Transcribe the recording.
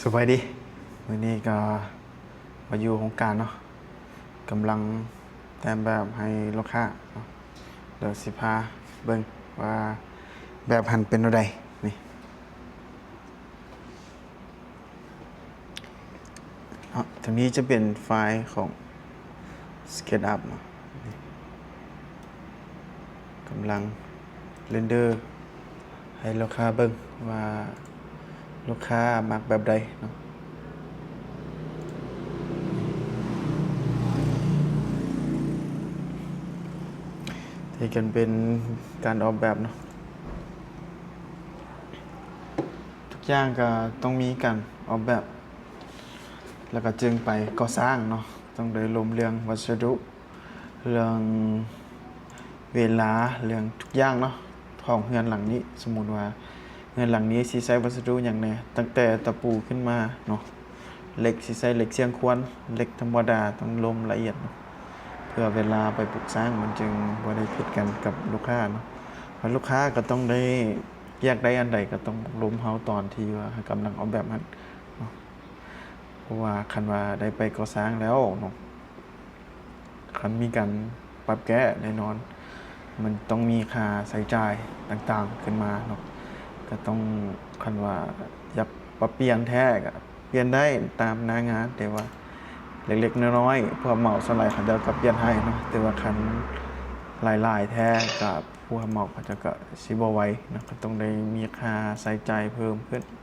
ສະບາຍດີ ມື້ນີ້ກໍມາຢູ່ໂຮງການເນາະ ກຳລັງແຕ້ມແບບໃຫ້ລູກຄ້າເນາະ ດຽວຊິພາເບິ່ງວ່າແບບຫັ້ນເປັນແນວໃດນີ້. ເນາະ ຕົງນີ້ຈະເປັນໄຟລ໌ຂອງ SketchUp ເນາະ ກຳລັງເຣັນເດີໃຫ້ລູກຄ້າເບິ່ງວ່າລູກຄ້າມັກແບບໃດເນາະ. ທີ່ກັນເປັນການອອກແບບເນາະ ທຸກຢ່າງກໍຕ້ອງມີການອອກແບບ ແລ້ວກໍຈຶ່ງໄປກໍ່ສ້າງເນາະ ຕ້ອງໄດ້ລົມເລື່ອງວັດສະດຸ ເລື່ອງເວລາ ເລື່ອງທຸກຢ່າງເນາະ ຂອງເຮືອນຫຼັງນີ້. ສົມມຸດວ່າເຮືອນຫຼັງນີ້ຊິໃຊ້ວັດສະດຸຫຍັງແດ່ ຕັ້ງແຕ່ຕະປູຂຶ້ນມາເນາະ ເຫຼັກຊິໃຊ້ເຫຼັກຊຽງຄວນ ເຫຼັກທຳມະດາຕ້ອງລົມລະອຽດເນາະ ເພື່ອເວລາໄປປຸກສ້າງມັນຈຶ່ງບໍ່ໄດ້ຜິດກັນກັບລູກຄ້າເນາະ. ແລ້ວລູກຄ້າກໍຕ້ອງໄດ້ ຢາກໄດ້ອັນໃດກໍຕ້ອງລົມເຮົາຕອນທີ່ວ່າເຮົາກຳລັງອອກແບບຫັ້ນເນາະ ເພາະວ່າຄັນວ່າໄດ້ໄປກໍ່ສ້າງແລ້ວເນາະ ຄັນມີການປັບແກ້ແນ່ນອນ ມັນຕ້ອງມີຄ່າໃຊ້ຈ່າຍຕ່າງໆຂຶ້ນມາເນາະ ກໍຕ້ອງ ຄັນວ່າຢາກປັບປ່ຽນແທ້ກໍປ່ຽນໄດ້ຕາມໜ້າງານ ແຕ່ວ່າເລັກໆນ້ອຍໆ ຜູ້ຮັບເໝົາສ່ວນຫຼາຍເຂົາເຈົ້າກໍປ່ຽນໃຫ້ເນາະ ແຕ່ວ່າຄັນຫຼາຍໆແທ້ກໍຜູ້ຮັບເໝົາເຂົາເຈົ້າກໍຊິບໍ່ໄວເນາະ ກໍຕ້ອງໄດ້ມີຄ່າໃຊ້ຈ່າຍເພີ່ມຂຶ້ນ.